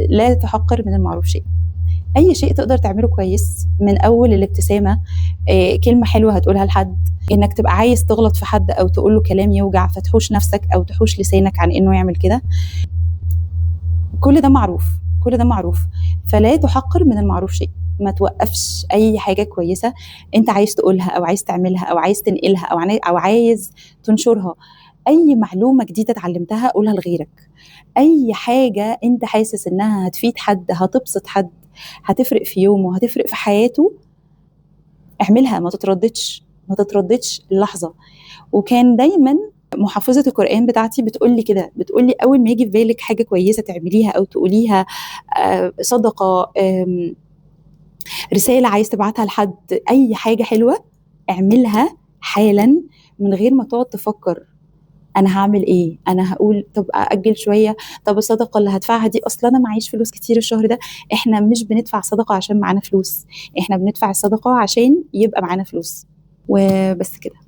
لا تحقر من المعروف شيء. اي شيء تقدر تعمله كويس، من اول الابتسامة، كلمة حلوة هتقولها لحد، انك تبقى عايز تغلط في حد او تقول له كلام يوجع فتحوش نفسك او تحوش لسانك عن انه يعمل كده، كل ده معروف، كل ده معروف. فلا تحقر من المعروف شيء. ما توقفش اي حاجة كويسة انت عايز تقولها او عايز تعملها او عايز تنقلها او عايز تنشرها. اي معلومة جديدة اتعلمتها قولها لغيرك. اي حاجة انت حاسس انها هتفيد حد، هتبسط حد، هتفرق في يومه، هتفرق في حياته، اعملها، ما تترددش، ما تترددش اللحظة. وكان دايما محافظة القرآن بتاعتي بتقولي كده، بتقولي أول ما يجي في بالك حاجة كويسة تعمليها أو تقوليها، صدقة، رسالة عايز تبعتها لحد، أي حاجة حلوة اعملها حالا من غير ما تقعد تفكر أنا هعمل إيه، أنا هقول طب أأجل شوية، طب الصدقة اللي هدفعها دي أصلا أنا معيش فلوس كتير الشهر ده. إحنا مش بندفع صدقة عشان معانا فلوس، إحنا بندفع الصدقة عشان يبقى معانا فلوس. وبس كده.